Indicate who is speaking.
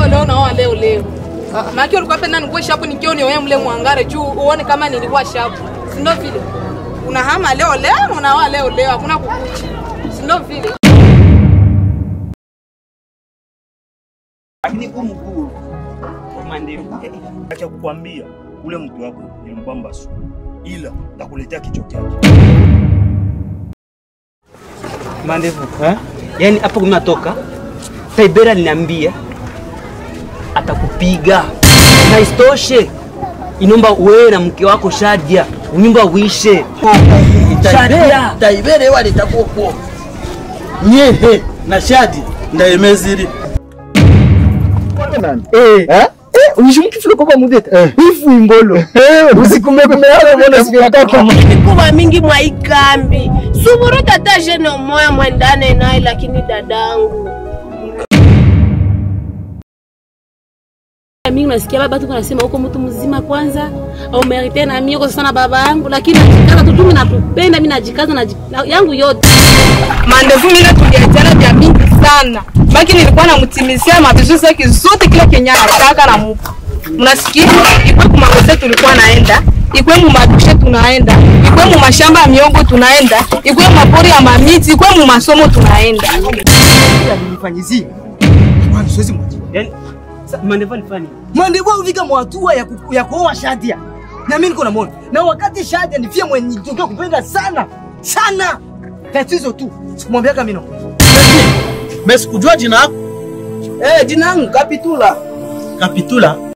Speaker 1: leo leo na leo leo. Maana ulikuwa penda nikuwe shapu nikione wewe mle mwangare juu uone kama nilikuwa shapu. Si ndio vile? Unahama leo leo unaoa leo leo hakuna kukucha. Si ndio vile?
Speaker 2: Lakini kumguu mandevu. Acha kukwambia ule mtu wako ni mbamba su. Ila takuletea kichwa chake.
Speaker 3: Mandevu, eh? Yaani hapo kumetoka Taibera aliniambia atakupiga. Na isitoshe inomba wewe na mke wako Shadia unyumba uishe.
Speaker 4: Shadia Taibere wale takuwa nyehe na Shadia ndaemeziri.
Speaker 5: Nani? Eh. Eh? Uishimkifika kwa mudeta. Ifu imbolo. Usikumbe kumbe mbona sikataka.
Speaker 6: Kuba mingi mwaikambi. Suburu tata jene moya mwendane naye lakini dadangu.
Speaker 7: Mimi nasikia baba tu anasema huko mtu mzima kwanza au merite na mimi sana baba yangu lakini najikaza tu mimi nakupenda mimi najikaza na yangu yote.
Speaker 1: Mandevu mimi tuliachana vya mingi sana. Baki nilikuwa namtimizia mabizu zake zote kila Kenya anataka na mupa. Mnasikia ikwe kumangose tulikuwa naenda, ikwe mu madushe tunaenda, ikwe mu mashamba ya miongo tunaenda, ikwe mapori ya mamiti, ikwe mu masomo tunaenda.
Speaker 8: Nilifanyizia. Kwanza siwezi mwacha.
Speaker 3: Yaani Mandevu alifanya.
Speaker 8: Mandevu ufika mwatua ya kuoa Shadia. Na mimi niko namuona. Na wakati Shadia ni fia mwenye nitokea kupenda sana. Sana. Tatizo tu. Sikumwambia kama mimi nakupenda.
Speaker 4: Mimi sikujua jina lako.
Speaker 8: Eh, jina langu Kapitula.
Speaker 4: Kapitula?